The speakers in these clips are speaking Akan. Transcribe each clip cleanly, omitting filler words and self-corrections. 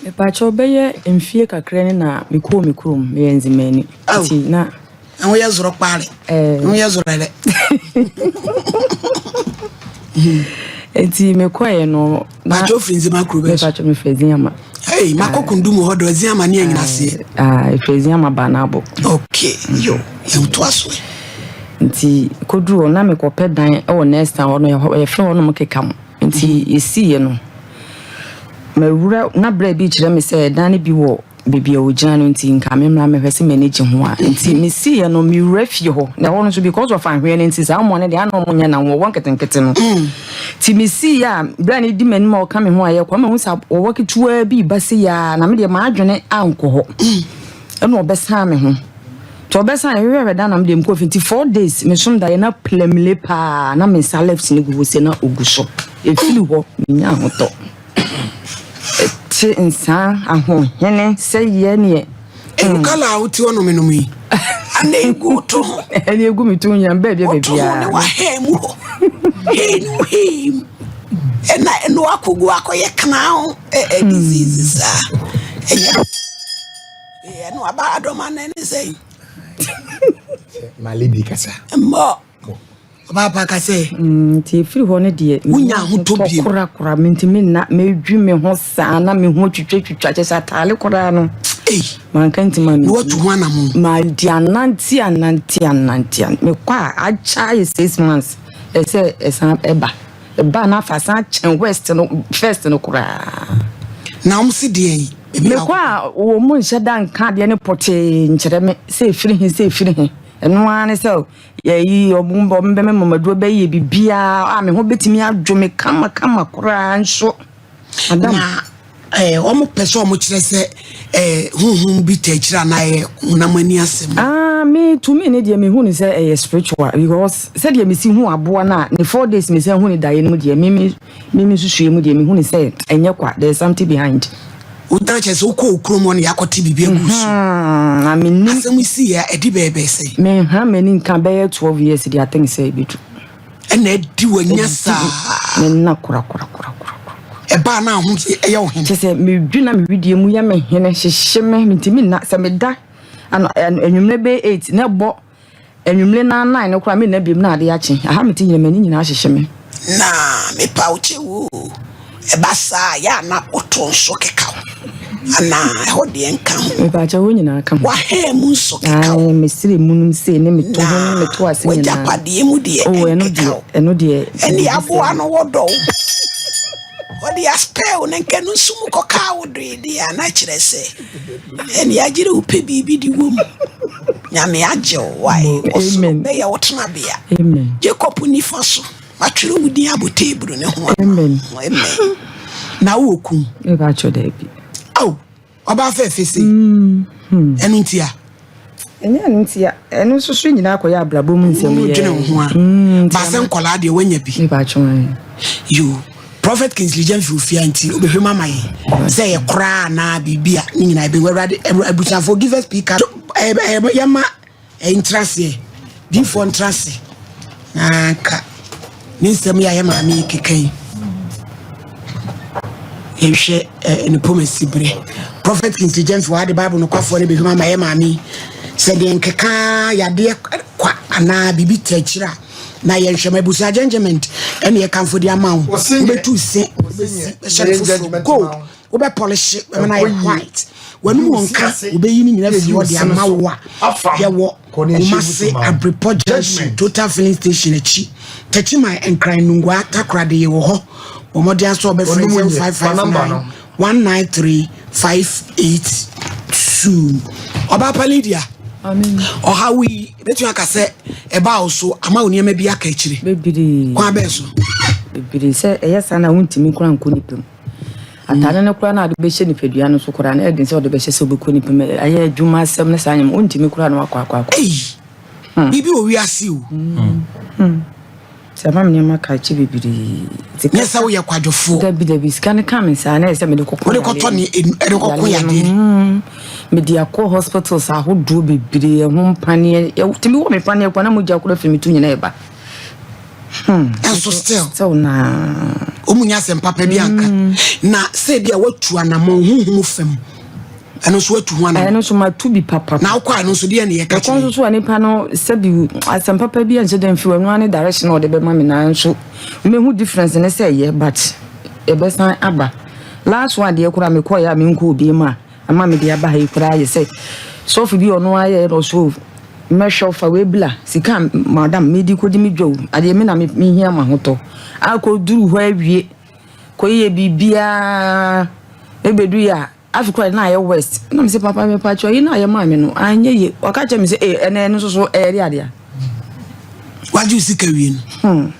Mepakyɛw bɛyɛ mfie kakra ni na mekɔɔ me kurom, meyɛ Nzemani. Nti na. Ɛho yɛ zorɔ kpaare. Ɛho yɛ zorɔ dɛ. Nti mekɔɛ no. Pakyɛw firi Nzema kuro bɛn so? Mepakyɛw mefiri Aziama. Hey, makɔ kundum hɔ dɔ Aziama ne anyinaseɛ. Ah, efiri Aziama ba n'abo. Okay, yo, yɛn to aso. Nti koduru hɔ na mekɔpɛ dan wɔ next town hɔ no yɛfrɛ hɔ nom keka mo. Nti yɛsiiɛ no, mawura na berɛ bi kyerɛ me sɛ dan no bi wɔ baabi a ɔgyina no nti nka memmra mɛhwɛ sɛ m'ani gye ho a. Nti mesiiɛ no mewura fie hɔ na ɛhɔ no nso because of ahweɛ no nti saa mmoa no deɛ ana ɔmo nyɛ na wɔwɔ nketenkete no. Nti mesiiɛ a berɛ a ne di m'anim a ɔka me ho a yɛkɔ mahu sɛ wɔwɔ ketewaa bi ba sei a na me deɛ m'adwene ankɔ hɔ ɛna ɔbɛsan me ho. Nti ɔbɛsan yɛhwehwɛ da na me deɛ mekɔ fie nti 4 days mesom daeɛ na plamile paa na me nsa left no gu hɔ sei na ɔgu so. Ɛfiri hɔ menya ahotɔ. Ɛte nsa ahohene sɛ yɛ neɛ. Ɛnu kala a wote hɔ nom nom yi. Ana egu to ho. Ɛne egu me to nyina baabi a Woto ho ne baabiara. wahɛn mu hɔ. Hei no hei mu. Ɛna ɛno akɔgu akɔyɛ crown ɛ disease saa. Ɛnyɛ. Ɛno aba adɔma na ɛne sɛn. Mali kasa. Mmɔ. Ɔbaa pa ka sɛ. Nti ɛfiri hɔ no deɛ Wonya ahotɔ bio. Korakora mentumi nna medwi me ho saa na me ho twitwatwitwa kyɛ sɛ ataale koraa no Ei. manka nti ma Na watu ho anammɔn. Madi anante anante anante mekɔ a akyɛ ayɛ 6 months ɛsɛ ɛsan ɛba ɛba na afa san kyɛn west no first no koraa. Na wɔn si deɛ yi. Ebi Mekɔ a wɔn mu nhyɛ da nka adeɛ ne pɔtee nkyerɛ me sɛ efiri he sɛ efiri he. Ɛno ara ne sɛ yɛyi ɔmo bɛmɛ mamaduo bɛyɛ biribiara a me ho bɛtumi adwo me kama kama koraa nso. Madam. Na wɔn pɛ sɛ wɔn kyerɛ sɛ huhum bi tɛ akyire anaa ɛyɛ honam ani asɛm? Ah, me to me ne deɛ mehu ne sɛ ɛyɛ spiritual because sɛdeɛ mesi hu aboa no a ne 4 days me sɛ hu ne daeɛ no mu deɛ me susue mu deɛ mehu ne sɛ ɛnyɛ kwa, there is something behind. Wotana kyerɛ sɛ wokɔ wo kurom hɔ no yɛakɔte biribi agu so. Na menim. Asɛm si yɛ ɛdi bɛɛbɛɛ sɛ. Menha m'ani nka bɛyɛ 12 years deɛ, I think sɛ ɛbɛdu. Ɛna adi w'anya saa. Menna korakorakorakora. Ɛbaa na aho ɛyɛ wo hene. Kyɛ sɛ medwi na mewidie mu yɛ me hene hyehye me, mentimi nna. Sɛ meda anwummerɛ bɛyɛ 8 na ɛbɔ anwummerɛ na 9 no koraa menna biom na ade akye aha mete nyina m'ani nyinaa hyehyɛ me. Na mepa wo kyɛ wo, ɛba saa yɛ a na woto nso keka wo anaa ɛhɔ deɛ nka ho? Mepaakyɛ hɔ nyinaa ka ho. Wahɛn mu nso keka wo? Ae, mesere mu nom sei ne meto ho ne meto ase nyinaa. W'agyapadeɛ mu deɛ Oh, ɛno ɛnkeka deɛ wo? Ɛno deɛ. Ɛne aboa no wɔdɔ wo, ɔde aspɛw ne nkɛ no nso mu kɔkaa wo doe deɛ a na kyerɛ sɛ ɛne agyere wo pɛ biribi de wɔ mu. Nyame agye wo wae ɔsoro Amen. bɛyɛ wo tenabea. Amen. Jacob nifa so matwerɛ wo din abɔ table ne ho. Amen. Amen. Na wowɔ kum? Mepaakyɛ daabi. Ao, ɔbaa fɛɛfɛ sei, ɛno nti a? Ɛnyɛ ɛno nti a, ɛno nso so nyinaa kɔyɛ abrabɔ mu nsɛm yɛ. Wodwene wo ho a baasɛ nkɔlaa deɛ woanya bi. Mepaakyɛ. Yo, Prophet Kingsley Gyamfi ofia nti wobɛhwɛ mu ama yɛn sɛ yɛ koraa anaa biribi a ne nyinaa ɛbɛhu. Awurade abusuafoɔ give us pika yɛma ntraseɛ diifoɔ ntrase na nka ne nsɛm yɛ a yɛ maame yi keka yi yɛnhwɛ ne pɔmasi berɛ. Prophet Kingsley Gyamfi wɔade Bible nokwafoɔ no bɛhwɛ mu ama yɛ maame yi sɛ deɛ nkeka yadeɛ kwa anaa biribi ta akyire a na yɛnhwɛ ma abusua judgment ɛne yɛkamfo de ama wo. Wobɛtu se wobɛsi bɛhyɛ no foforɔ gold, wobɛpolish bɛma no ayɛ white, w'anum wɔ nka wobɛyi no nyina firi hɔ de ama wo a yɛwɔ Kumase Abrepɔ Junction, Total Filling Station akyi, Takyiman, Nkran, Nungua, Takoradi yɛwɔ hɔ. Bɔ mmɔden aso a wɔbɛfrɛ 0559 193 582. Ɔbaa pa Lydia, ɔhaw yi bɛtumi aka sɛ ɛbaa wo so ama wo nneɛma bi aka akyire? Bebree. Kwan bɛɛ so? Bebree. Sɛ ɛyɛ saa na wontumi koraa nkɔ nipa mu, atade no koraa na ade bɛhyɛ nipadua no so koraa na ɛden sɛ wɔde bɛhyɛ sɛ wobɛkɔ nipa mu ayɛ adwuma asɛm ne saa nyɛma wontumi koraa na wakɔ akɔ akɔ. Ei, biribi wɔ wiase o. Sɛ ama me nneɛma ka akyi bebree. Nyɛ sɛ woyɛ kwadwofoɔ? Dabi dabi, sika no ka me saa na ɛyɛ sɛ mede kɔkɔ. Wode kɔtɔ ne ɛde kɔkɔ yadeɛ? Mede akɔ hospitals ahodoɔ bebree, ɛho mpaneɛ tumi wɔ me paneɛ kɔ na mogya koraa firi me to nyinaa ɛba. Ɛnso still. Still naa. Ɔmu nya asɛm papa bi anka. Na sɛ bi a watu anammɔn honhom fam. Ɛno nso watu ho anammɔn. Ɛno nso matu bi papa. Na wokɔ a ɛno nso deɛ ne yɛka Ɛkɔ kyerɛ. nso so a nipa no sɛbi asɛm papa bi anhyɛ da mfi wɔ ɛno ara ne direction a ɔde bɛma me nanso mehu difference ne sɛ ɛyɛ but ɛbɛsan aba. Last one deɛ koraa mekɔeɛ a menkɔ obi mu a ɛma mede aba ha yi koraa yɛ sɛ sɔfo bi ɔno ara yɛɛ na ɔso mɛhwɛ wo fa wei bla sika a madam mede kɔdi me dwa o adeɛ me na mehia m'ahotɔ akɔduru hɔ awie kɔyɛ biribiara ɛbɛdu yɛ a Afe koraa na ayɛ worst. Ɛna me sɛ papa me pa kyɛw yi na ayɛ maa me no anyɛ yie. Ɔka kyerɛ me sɛ ee ɛnɛ ɛno nso so ɛyɛ de adeɛ. Wagye wo sika wie no.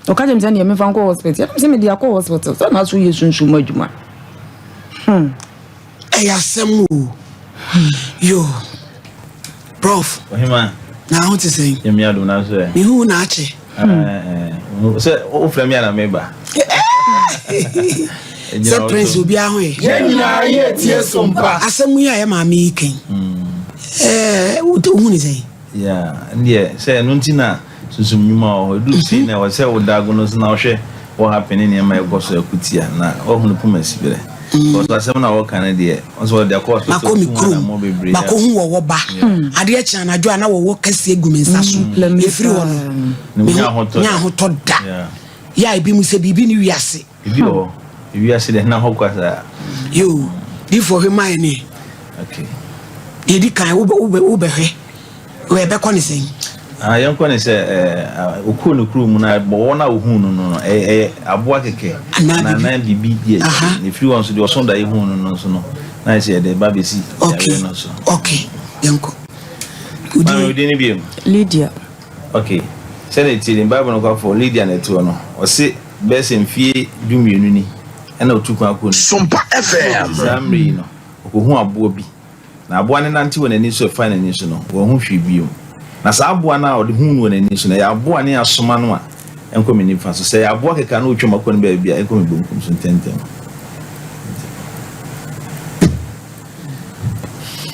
Ɔka kyerɛ me sɛ neɛ mefa nkɔ hospital. Ɛna me sɛ mede akɔ hospital. Sɛ na so yɛ sunsum adwuma. Ɛyɛ asɛm o. Yo. Prof. Ɔhema. Na ho te sɛn? Nyame adom na so ɛ. Mehu wo na akyɛ. Sɛ wofrɛ me a na meba. Sɛ prince obiara ho yɛ. Yɛn nyinaa yɛ tie so mpa. Asɛm yi a yɛ maame yi kan. Ɛɛ wohu ne sɛn? Yeah, ndeɛ sɛ ɛno nti na sunsum nnwuma wɔ hɔ. Ɛduru sei na ɛwɔ sɛ wo dago no so na wohwɛ what happen ne nneɛma ɛkɔ so ɛko tia na woahunu poma siberɛ. Because asɛm na wɔka no deɛ ɔsɛ wɔde akɔ hospital Makɔ me tu kurom, anammɔ bebree. makɔhu wɔwɔ ba. Adeɛ kye anadwo a na wɔwɔ kɛseɛ gu me nsa so. Ɛfiri hɔ no, Ne nya ahotɔ nya da. ahotɔ da. Yeah. Yɛ a ebi mu sɛ biribi ne wiase. Ebi wɔ hɔ. Ewiase deɛ na hɔ kwa saa. Yo, difoɔ hwɛ mayɛ ne. Okay. Deɛ di kan wobɛhwɛ ɛbɛkɔ ne sɛn? Ah, yɛnkɔ ne sɛ okuu ne kuro mu na wɔn a ohuu no no ɛyɛ aboa kɛkɛ anaa biribi di akyi. Na efiri hɔ nso deɛ ɔso da ehuu no no nso no na ayɛ sɛ yɛde ba bɛsi yareɛ no so. Okay, yɛnkɔ. Maame odi ne biem. Lydia. Okay, sɛdeɛ ɛtie ni Bible no kwafo Lydia na ɛte hɔ no ɔse bɛyɛ sɛ mfie 12 ni ɛna otu kwan kɔɔ ne Sompa FM. Saa mmerɛ yi no ɔkɔhu aboa bi. Na aboa no nante wɔ n'ani so ɛfa n'ani so no, wanhu hwee bio. Na saa aboa no a ɔde huu no wɔ n'ani so no, ɛyɛ aboa ne asoma no a ɛnkɔ me nifa so. Sɛ ɛyɛ aboa kɛkɛ a na ɔtwam akɔ ne baabi a, ɛnkɔ me benkum so ntɛmntɛm.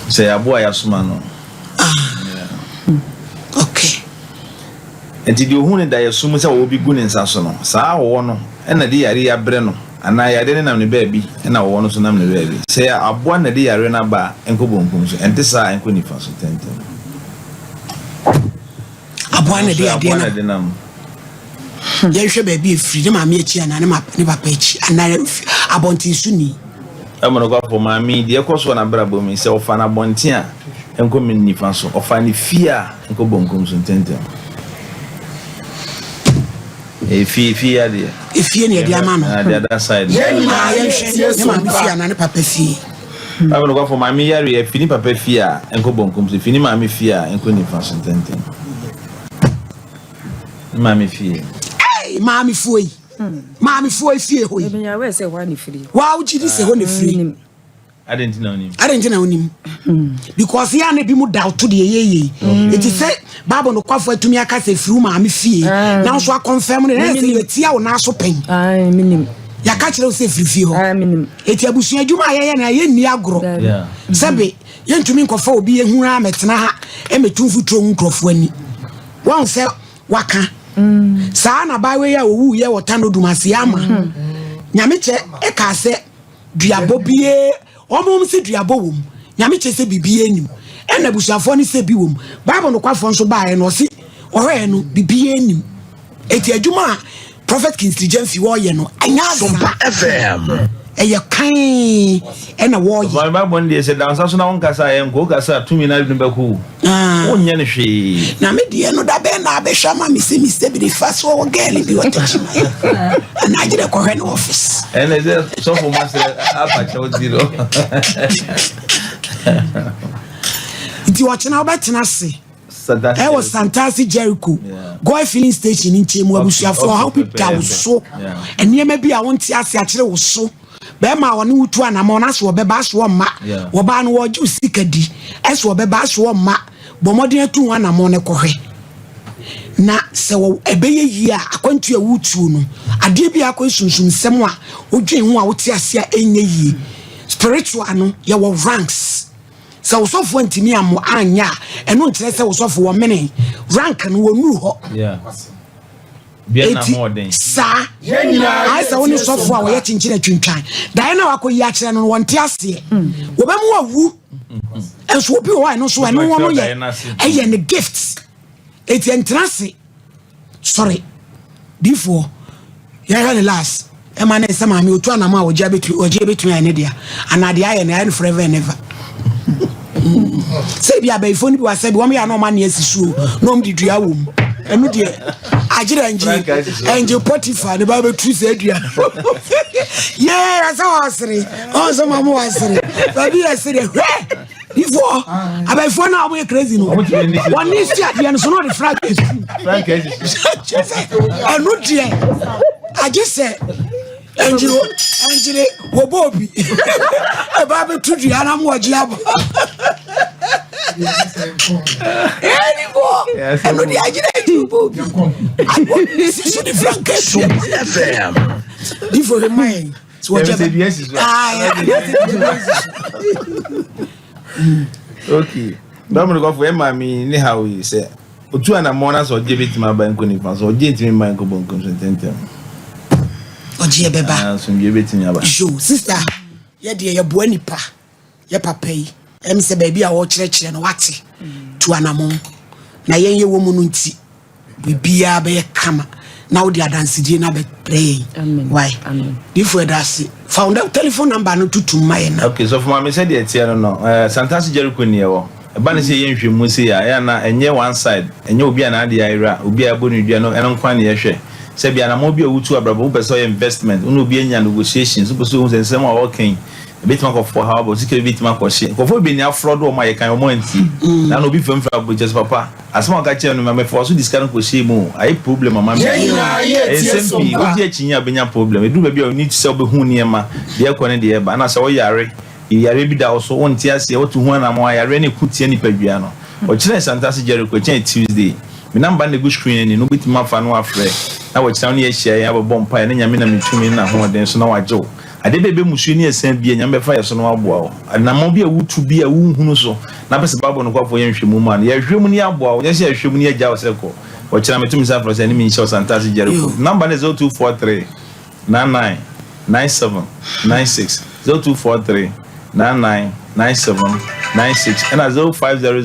Sɛ ɛyɛ aboa a yɛasoma no. Ah. Okay. Enti deɛ ɔhu no daeɛso mu sɛ ɔwɔ bi gu ne nsa so no, saa ɔwɔ no na ɛde yareɛ yi abrɛ no, anaa yareɛ no nam ne baabi na ɔwɔ no nso nam ne baabi. Sɛ ɛyɛ aboa na ɛde yareɛ no aba a, ɛnkɔ bonkum so, ɛnte saa a, ɛnkɔ nifa so ntɛmntɛm. Aboa na ɛde yadeɛ Aboa na ɛde nam. Yɛnhwɛ baabi ɛfiri, ne maame akyi anaa ne papa akyi anaa abɔnten so ni. Ɛma nokwafo maame yi, deɛ ɛkɔ so wɔ n'abrabɔ mu yi, sɛ ɔfa no abɔnten a, ɛnkɔ me nifa so, ɔfa no fie a, ɛnkɔ bonkum so ntɛmntɛm. Ɛyɛ fie, fie adeɛ. Efie na yɛde ama no. Ah, the other side. Yɛn nyinaa Ah, yɛ tie yɛnhwɛ ne so maame fie mpa. anaa ne papa fie. Bible nokwafo maame yi yareɛ, fi ne papa fie a, ɛnkɔ bonkum so, fi ne maame fie a, ɛnkɔ nifa so ntɛmntɛm. Ne maame fie. Hey, maame foɔ yi. Maamefoɔ efie hɔ yi. Ebi awɛ sɛ hɔ a na efiri. Waa wogye di sɛ hɔ na efiri. Adɛn nti na wonim? Adɛn nti na wonim? Because yɛ a na ebi mu doubt deɛ yɛyɛ yi. Eti sɛ Bible nokwafo atumi aka sɛ efiri wo maame fie na nso akɔnfɛm no na ɛsɛ yɛtia wo nan so pɛn. Menim. Yɛaka kyerɛ wo sɛ efiri fie hɔ. Eti abusua adwuma a yɛyɛ no yɛnni agorɔ. Sɛbe yɛntumi nkɔfa obi ehunu a mɛtena ha ɛmɛtu mfuturo ngu nkurɔfoɔ ani. Wɔn sɛ waka. Saa na abaayewa yi a ɔwuiɛ wɔ Tano Dumase ama Nyame kyɛ ɛkaa sɛ duabɔ bie wɔn sɛ duabɔ wɔ mu Nyame kyɛ sɛ biribi anim ɛna abusuafoɔ no sɛ bi wɔ mu Bible nokwafoɔ nso baeɛ no ɔse ɔhwɛɛ no biribi anim eti adwuma a Prophet Kingsley Gyamfi wɔyɛ no ɛnyɛ asa Sompa FM. ɛyɛ kann ɛna wɔyɛ. Ɔfɔn Bible no deɛ sɛ dansa so na wonkasa a yɛnkɔ wokasa a tumi no adwene bɛkɔ wo Ah. wonyɛ no hwee. Na me deɛ no da bɛn na abɛhwɛ ama me sɛ Mister bi de fa so ɔwɔ girl bi wɔ Techiman anaa gyerɛ kɔhwɛ ne office. Ɛna sɛ sɔfo ma sɛ afa kyɛw ti no. Nti ɔkyena wobɛtena ase ɛwɔ Santase Jericho Goil filling station nkyɛn mu abusuafoɔ ɔhaw bi da wo so nneɛma bi a wonte ase akyerɛ wo so. Bɛrima a ɔne wo tu anamɔn aso ɔbɛba aso ɔmma. Ɔbaa no wɔregye wo sika di ɛso ɔbɛba aso ɔmma. Bɔ mmɔden atu ho anamɔn no kɔhwɛ. Na sɛ wɔ ɛbɛyɛ yie a akwantu a wotuo no adeɛ bi a akɔyɛ sunsum nsɛm a wodwen ho a wote ase a ɛnyɛ yie. Spiritual no yɛwɔ ranks. Sɛ wo sɔfoɔ antumi ammo anyɛ a ɛno nkyerɛ sɛ wo sɔfo wɔmene rank no wɔnnuru hɔ. Yeah. Eti saa ayɛ sɛ wo ne sɔfo a wɔyɛ kyenkyen atwintwan daeɛ no a wakɔyi akyerɛ no no wɔnte aseɛ wɔbɛmu awu nso obi wɔ hɔ a ɛno nso ɛno wɔ no yɛ ɛyɛ ne gift eti ɛntena ase sɔre difoɔ yɛhwɛ ne last ɛma ne sɛ maame otu anam a ɔgye abɛtumi ɔgye abɛtumi ayɛ ne dea anaa deɛ ayɛ no ayɛ no forever and ever sɛ bi abayifoɔ no bi wɔ sɛ bi wɔn yɛ anɔ wɔn ani asi so na wɔn de dua wɔ mu ɛno deɛ agyerɛ ngye ngye pɔtifa ne ba bɛtu sɛ dua yee ɛsɛ wɔ asere ɔn sɛ maame wɔ asere baabi yɛ sere hwɛ ifoɔ abayifoɔ no a wɔyɛ crazy no wɔn ne si adeɛ no so na ɔde frank esi kyɛ sɛ ɛno deɛ agye sɛ ɛngyere ɛngyere wɔbɔ obi ɛba abɛto dua na mo ɔgye aba ɛnibɔ ɛno deɛ agyere ɛngyere wɔbɔ obi abɔ si so de frank esi difo hwɛ mma yɛn sɛ wɔgye ba okay dɔm no kɔfo ɛma mi ne ha yi sɛ Otu anammɔn na sɛ ɔgye betumi aba nkɔ nifa so, ɔgye ntumi mma nkɔ bonkum so ntɛmntɛm. Ɔgyeɛ bɛba. Ah, asomdwoe betumi aba. Yo, sister, yɛ deɛ yɛboa nipa, yɛ papa yi, ɛm sɛ baabi a wɔkyerɛkyerɛ no wate, tu anammɔn. Na yɛn yɛwɔ mu no nti, biribiara bɛyɛ kama na wode adansedie no abɛbrɛ yɛn. Why? Difo ɛda ase. Fa wo telephone number no tutum ma yɛn na. Okay, so for maame sɛdeɛ ɛteɛ no no, eh, Santase Jericho ni ɛwɔ. Ɛba no sɛ yɛyɛ nhwehwɛmu sei a, ɛyɛ a na ɛnyɛ one side, ɛnyɛ obi a n'adeɛ ayera, obi a yɛabɔ no dua no, ɛno nko ara na yɛhwɛ. Sɛ ebia anammɔn bi a wotu abrabɔ mu, wopɛ sɛ ɔyɛ investment, wo ne obi anya negotiations, wopɛ sɛ ohu sɛ nsɛm a ɔreka yi, ɛbɛtumi akɔfa ɔhaw aba, wo sika bi bɛtumi akɔhye. Nkurɔfoɔ bebree na afrɔdo wɔn a yɛkan wɔn antie. Na na obi fam firi aburokyire sɛ, Papa, asɛm a woka kyerɛɛ me no, mefaa so de sika no kɔhyɛɛ mu o, ayɛ problem ama me. Ɛyɛ nsɛm pii, wogye akyinnye a wobɛnya problem. Ɛduru baabi a you need sɛ wobɛhu nneɛma, deɛ ɛrekɔ ne deɛ ɛreba. Ɛna sɛ woyare, Yareɛ bi da wo so, wonte aseɛ, wotu ho anammɔn a, yareɛ no reko tia nipadua no. Ɔkyena yɛ Santase Jericho, ɛkyena yɛ Tuesday. Me number no na ɛgu screen no ani no, wobɛtumi afa na woafrɛ na wɔkyena wo ne yɛ ahyia yɛn abɛbɔ mpaeɛ na Nyame nam ne tumi ne n'ahoɔden so na wagye wo. Adeɛ bi a ɛbɛ musuo ne ɛsan bi a, Nyame bɛfa yɛ so na waboa wo. Anammɔn bi a wotu bi a wonhunu so na apɛ sɛ Bible nokwafoɔ yɛ nhwɛmu ma no, yɛhwɛ mu na yɛaboa wo, nyɛ sɛ yɛhwɛ mu na yɛagya wo sɛ kɔ. Ɔkyena meto me nsa frɛ wo sɛ ɛne me nhyia wɔ Santase Jericho. Number no yɛ 0243. 99 97 96 0243 99 97 96 ɛna 0500.